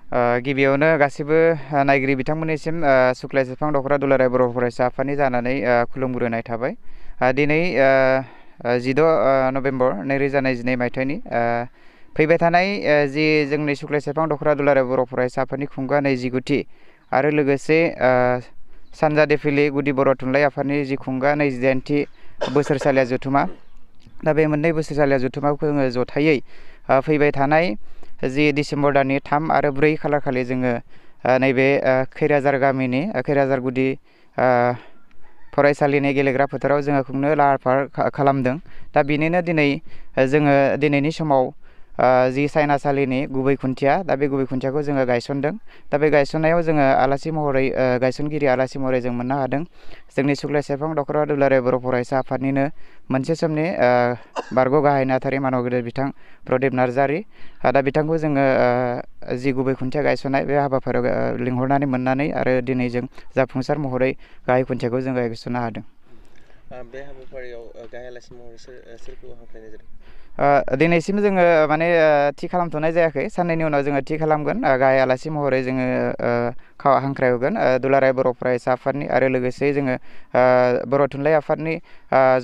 गिबियावनो गासिबो नायगिरि बिथांमोननिसिम सुक्लाय सेरफां दख'रा दुलाराय बर' फरायसा आफादनि जानानै खुलुमग्रोनाय थाबाय। दिनै 16 नभेम्बर 2022 मायथाइनि फैबाय थानाय जि जोंनि सुक्लाय सेरफां दख'रा दुलाराय बर' फरायसा आफादनि खुंगा 29थि आरो लोगोसे सानजा देफिलि गुदि बर' थुनलाइ आफादनि जि खुंगा 28थि बोसोरसालिया जथुमा, दा बे मोननै बोसोरसालिया जथुमाखौ जोङो जथायै फैबाय थानाय जि डिसेम्बर दाननि 3 आरो 4 खालार खालि जोङो नैबे खैराजार गामिनि खैराजार गुदि फरायसालिनि गेलेग्रा फोथाराव जोङो खुंनो लाहार फाहार खालामदों। दा बेनिनो दिनै जोङो दिनैनि समाव जि सायनासालिनि गुबै खुन्थिया, दा बे गुबै खुन्थियाखौ जोङो गायसनदों। दा बे गायसननायाव जोङो आलासि महरै गायसनगिरि आलासि महरै जों मोननो हादों जोंनि सुक्लाय सेरफां दख'रा दुलाराय बर' फरायसा आफादनिनो मोनसे समनि बारग' गाहाय नेहाथारि मानव गेदेर बिथां प्रदिप नार्जारि। दा बिथांखौ जोङो जि गुबै खुन्थिया गायसननाय बे हाबाफारियाव लिंहरनानै मोननानै आरो दिनै जों जाफुंसार महरै गाहाय खुन्थियाखौ जों गायसननो हादों। बे हाबाफारियाव गाहाय आलासि महरै सोरखौ हांख्रायनाय जादों? दिनैसिम जोङो माने थि खालामथ'नाय जायाखै। साननैनि उनाव जोङो थि खालामगोन। गाहाय आलासि महरै जोङो हांख्रायहरगोन दुलाराय बर' फरायसा आफादनि आरो लोगोसे जोङो बर' थुनलाइ आफादनि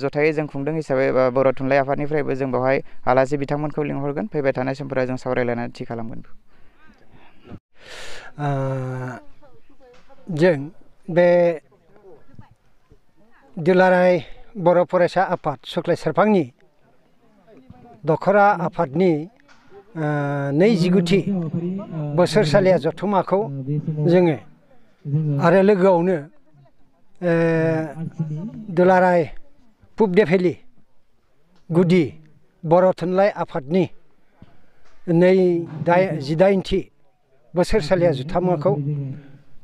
जथायै जों खुंदों हिसाबै बर' थुनलाइ आफादनिफ्रायबो जों बेवहाय आलासि बिथांमोनखौ लिंहरगोन। फैबाय थानाय समफोराव जों सावरायलायनानै थि खालामगोन। जों बे दुलाराय बर' फरायसा आफाद सुक्लाय सेरफांनि दख'रा आफादनि 29थि बोसोरसालिया जथुमाखौ जोङो आरो लोगोआवनो दुलाराय पुब देफिलि गुदि बर' थुनलाइ आफादनि 18थि बोसोरसालिया जथुमाखौ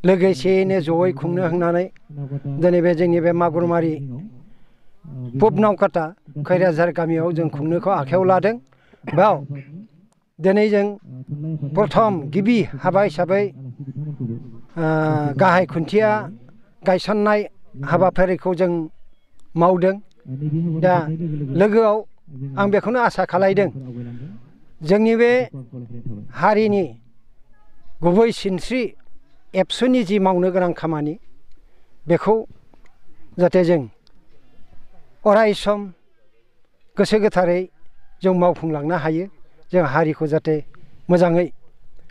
लोगोसेयैनो जयै खुंनो होननानै दिनै बे जोंनि बे मागुरमारि पुब नावकाटा खैराजार गामियाव जों खुंनोखौ आखायाव लादों। बेयाव दिनै जों प्रथम गिबि हाबा हिसाबै गाहाय खुन्थिया गायसननाय हाबाफारिखौ जों मावदों। दा लोगोआव आं बेखौनो आसा खालायदों जोंनि बे हारिनि गुबै सिनस्रि एबसुनि जि मावनो गोनां खामानि बेखौ जाहाथे जों अराय सम गोसो गोथारै जों मावफुंलांनो हायो। जों हारिखौ जाहाथे मोजाङै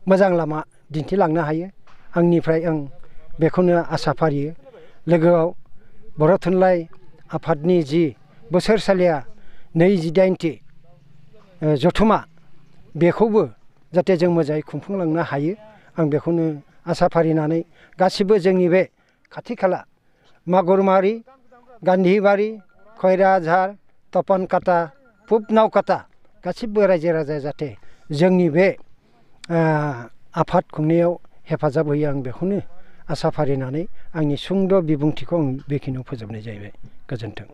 मोजां लामा दिन्थिलांनो हायो। आंनिफ्राय आं बेखौनो आसा फारियो। लोगोआव बर' थुनलाइ आफादनि जि बोसोरसालिया 28थि जथुमा बेखौबो जाहाथे जों मोजाङै खुंफुंलांनो हायो। आं बेखौनो आसा फारिनानै गासिबो जोंनि बे खाथि खाला मागुरमारि, गान्धीबारि, खैराझार, तपनकाटा, पुब नावकाटा गासिबो रायजो राजाया जाहाथे जोंनि बे आफाद खुंनायाव हेफाजाब होयो। आं बेखौनो आसा फारिनानै आंनि सुंद' बिबुंथिखौ आं बेखिनियाव फोजोबनाय जाहैबाय। गोजोन्थों।